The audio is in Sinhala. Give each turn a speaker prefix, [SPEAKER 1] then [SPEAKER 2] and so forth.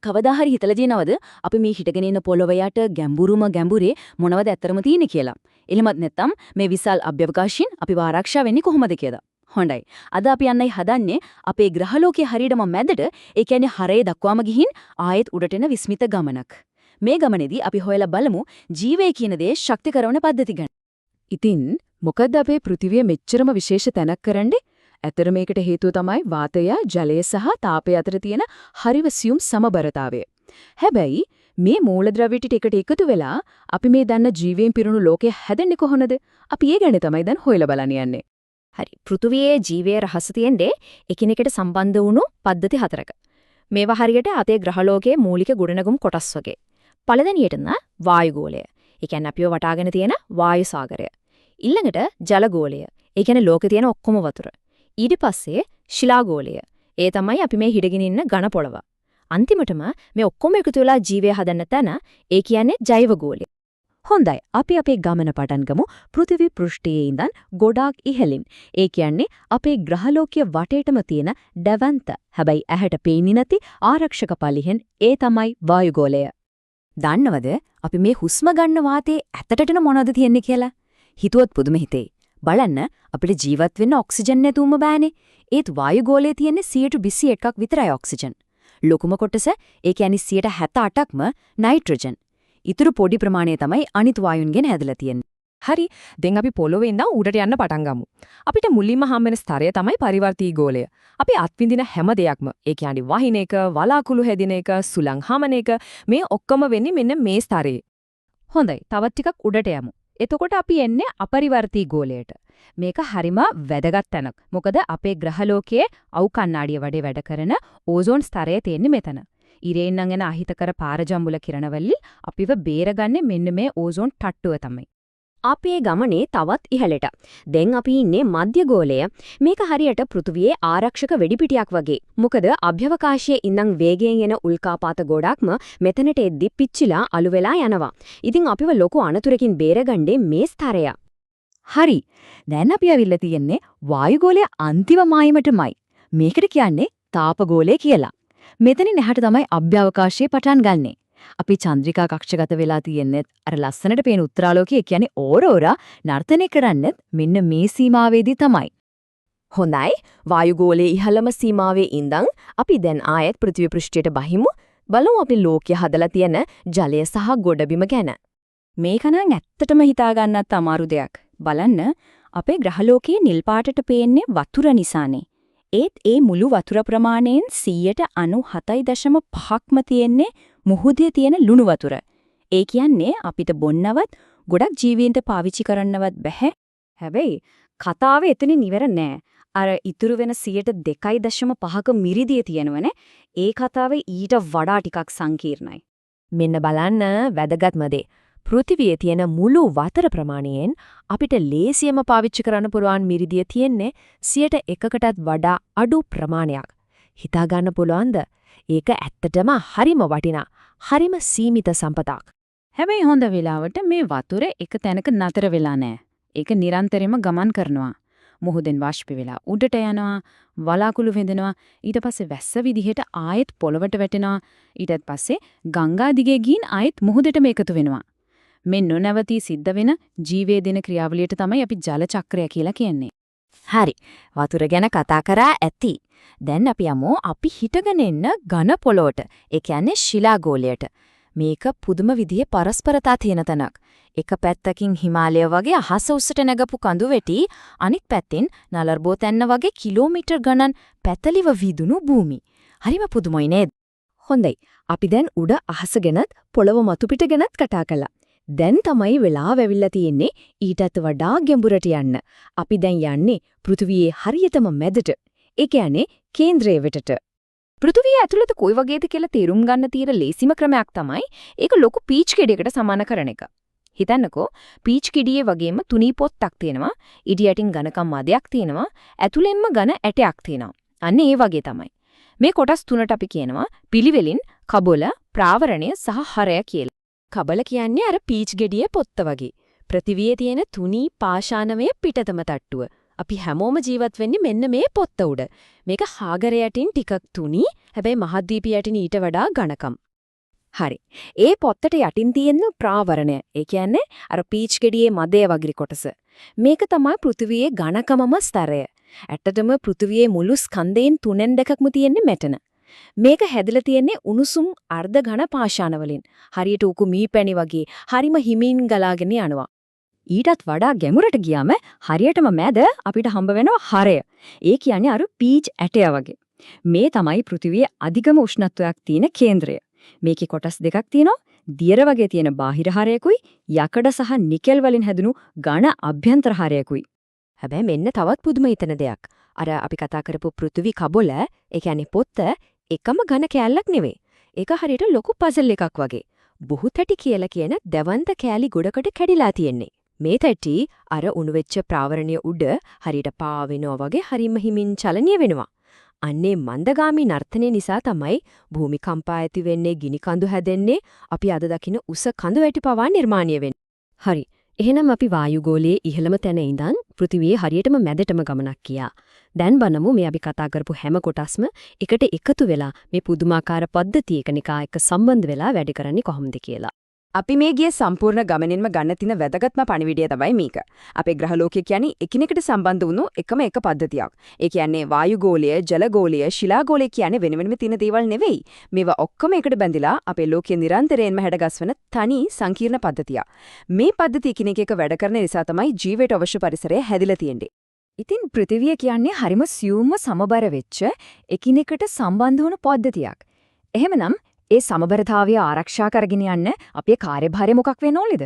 [SPEAKER 1] කවදා හරි හිතලා තියෙනවද අපි මේ හිටගෙන ඉන්න පොළොව යට ගැඹුරුම ගැඹුරේ මොනවද ඇත්තටම තියෙන්නේ කියලා? එහෙමත් නැත්නම් මේ විශාල අභ්‍යවකාශයෙන් අපිව ආරක්ෂා වෙන්නේ කොහොමද කියලා? හොඳයි. අද අපි යන්නයි හදන්නේ අපේ ග්‍රහලෝකයේ හරියටම මැදට, ඒ කියන්නේ හරය දක්වාම ගිහින් ආයෙත් උඩට එන විස්මිත ගමනක්. මේ ගමනේදී අපි හොයලා බලමු ජීවය කියන දේ ශක්ති කරන පද්ධති ගැන.
[SPEAKER 2] ඉතින් මොකද්ද අපේ පෘථිවිය මෙච්චරම විශේෂ තැනක් කරන්නේ? ඇත්තට මේකට හේතුව තමයි වාතය, ජලය සහ තාපය අතර තියෙන හරිව සියුම් සමබරතාවය. හැබැයි මේ මූලද්‍රව්‍ය ටික එකට එකතු වෙලා අපි මේ දන්න ජීවයෙන් පිරුණු ලෝකය හැදෙන්නේ කොහොමද? අපි ඒ ගැන තමයි දැන් හොයලා බලන්න යන්නේ.
[SPEAKER 3] හරි. පෘථුවියේ ජීවයේ රහස තියෙන්නේ එකිනෙකට සම්බන්ධ වුණු පද්ධති හතරක. මේවා හරියට අපේ ග්‍රහලෝකයේ මූලික ගොඩනගුම් කොටස් වගේ. පළවෙනියට න වායුගෝලය. ඒ කියන්නේ අපිව වටාගෙන තියෙන වායු සාගරය. ඊළඟට ජලගෝලය. ඒ කියන්නේ ලෝකේ තියෙන ඔක්කොම වතුර. ඊට පස්සේ ශිලාගෝලය. ඒ තමයි අපි මේ හිටගෙන ඉන්න ඝන පොළව. අන්තිමටම මේ ඔක්කොම එකතු වෙලා ජීවය හදන්න තැන, ඒ කියන්නේ ජෛව ගෝලය.
[SPEAKER 1] හොඳයි. අපි අපේ ගමන පටන් ගමු පෘථිවි පෘෂ්ඨයේ ඉඳන් ගොඩාක් ඉහළින්. ඒ කියන්නේ අපේ ග්‍රහලෝකය වටේටම තියෙන දැවැන්ත, හැබැයි ඇහැට පේන්නේ නැති ආරක්ෂක පලිහෙන්, ඒ තමයි වායුගෝලය. දන්නවද අපි මේ හුස්ම ගන්න වාතයේ ඇත්තටම මොනවද තියෙන්නේ කියලා? හිතුවොත් පුදුම හිතෙයි. බලන්න, අපිට ජීවත් වෙන්න ඔක්සිජන් නැතුවම බෑනේ. ඒත් වායුගෝලයේ තියෙන්නේ 21ක් විතරයි ඔක්සිජන්. ලොකුම කොටස, ඒ කියන්නේ 78ක්ම නයිට්‍රජන්. ඉතුරු පොඩි ප්‍රමාණය තමයි අනිත් වායුන්ගෙන් හැදලා තියෙන්නේ.
[SPEAKER 2] හරි. දැන් අපි පොළොවේ ඉඳන් උඩට යන්න පටන් ගමු. අපිට මුලින්ම හම්බෙන ස්තරය තමයි පරිවර්තී ගෝලය. අපි අත්විඳින හැම දෙයක්ම, ඒ කියන්නේ වහින එක, වලාකුළු හැදෙන එක, සුළං හමන එක, මේ ඔක්කොම වෙන්නේ මෙන්න මේ ස්තරයේ.
[SPEAKER 1] හොඳයි. තවත් ටිකක් උඩට යමු. එතකොට අපි එන්නේ අපරිවර්තී ගෝලයට. මේක හරිම වැදගත් තැනක්. මොකද අපේ ග්‍රහලෝකයේ අවු කණ්ණාඩිය වඩේ වැඩ කරන ඕසෝන් ස්තරය තියෙන්නේ මෙතන. ඉරේ ඉඳන් එන අහිතකර පාරජම්බුල කිරණවලින් අපිව බේරගන්නේ මෙන්න මේ ඕසෝන් තට්ටුව තමයි.
[SPEAKER 3] අපේ ගමනේ තවත් ඉහළට. දැන් අපි ඉන්නේ මධ්‍ය ගෝලය. මේක හරියට පෘථුවියේ ආරක්ෂක වෙඩිපිටියක් වගේ. මොකද අභ්‍යවකාශයේ ඉඳන් වේගයෙන් එන උල්කාපාත ගොඩක්ම මෙතනට එද්දි පිච්චිලා අලු වෙලා යනවා. ඉතින් අපිව ලොකු අනතුරකින් බේරගන්නේ මේ ස්තරය.
[SPEAKER 1] හරි. දැන් අපි ඇවිල්ලා තියෙන්නේ වායුගෝලයේ අන්තිම මායිමටමයි. මේකට කියන්නේ තාපගෝලය කියලා. මෙතනින් එහාට තමයි අභ්‍යවකාශයේ පටන් ගන්නෙ. අපි චන්ද්‍රිකා කක්ෂගත වෙලා තියෙන්නේ, අර ලස්සනට පේන උත්තරාලෝකයේ, කියන්නේ ඕරෝරා නර්තනය කරන්නෙත් මෙන්න මේ සීමාවේදී තමයි.
[SPEAKER 3] හොඳයි. වායුගෝලයේ ඉහළම සීමාවේ ඉඳන් අපි දැන් ආයෙත් පෘථිවි පෘෂ්ඨයට බහිමු. බලමු අපි ලෝකය හදලා තියෙන ජලය සහ ගොඩබිම ගැන.
[SPEAKER 1] මේක නම් ඇත්තටම හිතා ගන්නත් අමාරු දෙයක්. බලන්න, අපේ ග්‍රහලෝකයේ නිල් පාටට පේන්නේ වතුර නිසානේ. ඒත් ඒ මුළු වතුර ප්‍රමාණයෙන් 97.5ක්ම තියෙන්නේ මුහුදේ තියෙන ලුණු වතුර. ඒ කියන්නේ අපිට බොන්නවත් ගොඩක් ජීවීන්ට පාවිච්චි කරන්නවත් බැහැ. හැබැයි කතාව එතනින් ඉවර නෑ. අර ඉතුරු වෙන 2.5ක මිරිදිය තියෙනවනේ. ඒ කතාව ඊට වඩා ටිකක් සංකීර්ණයි.
[SPEAKER 3] මෙන්න බලන්න වැදගත්ම දේ. පෘථිවියේ තියෙන මුළු වතුර ප්‍රමාණයෙන් අපිට ලේසියම පාවිච්චි කරන්න පුළුවන් මිරිදිය තියෙන්නේ 1%කටත් වඩා අඩු ප්‍රමාණයක්. හිතා ගන්න පුළුවන්ද? ඒක ඇත්තටම හරිම වටිනා, හරිම සීමිත සම්පතක්.
[SPEAKER 1] හැබැයි හොඳ වෙලාවට මේ වතුර එක තැනක නතර වෙලා නෑ. ඒක නිරන්තරයෙන්ම ගමන් කරනවා. මුහුදෙන් වාෂ්ප වෙලා උඩට යනවා, වලාකුළු වෙදෙනවා, ඊට පස්සේ වැස්ස විදිහට ආයෙත් පොළවට වැටෙනවා, ඊටත් පස්සේ ගංගා දිගේ ගිහින් ආයෙත් මුහුදටම එකතු වෙනවා. මේ නොනවතී සිද්ධ වෙන ජීවයේ දෙන ක්‍රියාවලියට තමයි අපි ජල චක්‍රය කියලා කියන්නේ. හරි. වතුර ගැන කතා කරා ඇති. දැන් අපි යමු අපි හිටගෙන ඉන්න ඝන පොළොවට. ඒ කියන්නේ ශිලා ගෝලයට. මේක පුදුම විදිහේ පරස්පරතා තියෙන තැනක්. එක පැත්තකින් හිමාලය වගේ අහස උස්සට නැගපු කඳු වෙටි, අනිත් පැත්තෙන් නලර්බෝ තැන්න වගේ කිලෝමීටර් ගණන් පැතලිව විදුණු භූමි. හරිම පුදුමයි නේද?
[SPEAKER 3] හොඳයි. අපි දැන් උඩ අහස ගැනත් පොළව මතු පිට ගැනත් කතා කළා. දැන් තමයි වෙලාව ඇවිල්ලා තියෙන්නේ ඊටත් වඩා ගැඹුරට යන්න. අපි දැන් යන්නේ පෘථිවියේ හරියටම මැදට. ඒ කියන්නේ කේන්ද්‍රය වෙතට.
[SPEAKER 2] පෘථිවිය ඇතුළත කොයි වගේද කියලා තේරුම් ගන්න තියෙන ලේසිම ක්‍රමයක් තමයි ඒක ලොකු පීච් ගෙඩියකට සමාන කරන එක. හිතන්නකෝ, පීච් ගෙඩියේ වගේම තුනී පොත්තක් තියෙනවා, ඊට යටින් ඝනකම් මැදයක් තියෙනවා, ඇතුළෙන්ම ඝන ඇටයක් තියෙනවා. අන්න ඒ වගේ තමයි. මේ කොටස් තුනට අපි කියනවා පිළිවෙලින් කබොල, ප්‍රාවරණය සහ හරය කියලා.
[SPEAKER 3] කබල කියන්නේ අර පීච් ගෙඩියේ පොත්ත වගේ. පෘථිවියේ තියෙන තුනී පාෂාණමය පිටතම තට්ටුව.
[SPEAKER 2] අපි හැමෝම ජීවත් වෙන්නේ මෙන්න මේ පොත්ත උඩ. මේක සාගරය යටින් ටිකක් තුනි, හැබැයි මහද්වීපය යටින් ඊට වඩා ඝනකම්.
[SPEAKER 1] හරි. ඒ පොත්තට යටින් තියෙන ප්‍රාවරණය. ඒ කියන්නේ අර පීච් ගෙඩියේ මදය වගේ කොටස. මේක තමයි පෘථිවියේ ඝනකමම ස්තරය. ඇත්තටම පෘථිවියේ මුළු ස්කන්ධයෙන් තුනෙන් දෙකක්ම තියෙන්නේ මෙතන. මේක හැදිලා තියෙන්නේ උණුසුම් අර්ධ ඝන පාෂාණ වලින්. හරියට උකු මීපැණි වගේ හරිම හිමින් ගලාගෙන යනවා.
[SPEAKER 3] ඊටත් වඩා ගැඹුරට ගියාම හරියටම මැද අපිට හම්බ වෙනවා හරය. ඒ කියන්නේ අර පීච් ඇටය වගේ. මේ තමයි පෘථිවියේ අධිකම උෂ්ණත්වයක් තියෙන කේන්ද්‍රය. මේකේ කොටස් දෙකක් තියෙනවා. දියර වගේ තියෙන බාහිර හරයකුයි යකඩ සහ නිකල් වලින් හැදුණු ඝන අභ්‍යන්තර හරයකුයි.
[SPEAKER 2] හැබැයි මෙන්න තවත් පුදුම හිතන දෙයක්. අර අපි කතා කරපු පෘථිවි කබොල, ඒ කියන්නේ පොත්ත, එකම ඝන කෑල්ලක් නෙවෙයි. ඒක හරියට ලොකු පසල් එකක් වගේ. බොහෝ තැටි කියලා කියන දැවන්ත කෑලි ගොඩකට කැඩිලා තියෙන්නේ. මේ තැටි අර උණු වෙච්ච ප්‍රාවරණය උඩ හරියට පා වෙනවා වගේ හරිම හිමින් චලනීය වෙනවා. අන්නේ මන්දගාමී නර්තනය නිසා තමයි භූමිකම්පා ඇති වෙන්නේ, ගිනි කඳු හැදෙන්නේ, අපි අද දකින උස කඳු වැටි පවා නිර්මාණය වෙන්නේ.
[SPEAKER 3] හරි. එහෙනම් අපි වායුගෝලයේ ඉහළම තැන ඉඳන් පෘථිවියේ හරියටම මැදටම ගමනක් ගියා. දැන් බලමු මේ අපි කතා කරපු හැම කොටස්ම එකට එකතු වෙලා මේ පුදුමාකාර පද්ධතියක නිකා එක්ක සම්බන්ධ වෙලා වැඩ කරන්නේ කොහොමද කියලා.
[SPEAKER 4] අපි මේ ගිය සම්පූර්ණ ගමනින්ම ගන්න තියෙන වැදගත්ම පණිවිඩය තමයි මේක. අපේ ග්‍රහ ලෝකය කියන්නේ එකිනෙකට සම්බන්ධ වුණු එකම එක පද්ධතියක්. ඒ කියන්නේ වායුගෝලය, ජලගෝලය, ශිලාගෝලය කියන්නේ වෙන වෙනම තියෙන දේවල් නෙවෙයි. මේවා ඔක්කොම එකට බැඳිලා අපේ ලෝකය නිරන්තරයෙන්ම හැඩගස්වන තනි සංකීර්ණ පද්ධතියක්. මේ පද්ධතිය එකිනෙක එක වැඩ කරන නිසා තමයි ජීවයට අවශ්‍ය පරිසරය හැදිලා තියෙන්නේ.
[SPEAKER 1] ඉතින් පෘථිවිය කියන්නේ හරිම සියුම්ව සමබර වෙච්ච එකිනෙකට සම්බන්ධ වුණු පද්ධතියක්. එහෙමනම් ඒ සමබරතාවය ආරක්ෂා කරගෙන යන්න අපේ කාර්යභාරය මොකක් වෙන්න ඕනේද?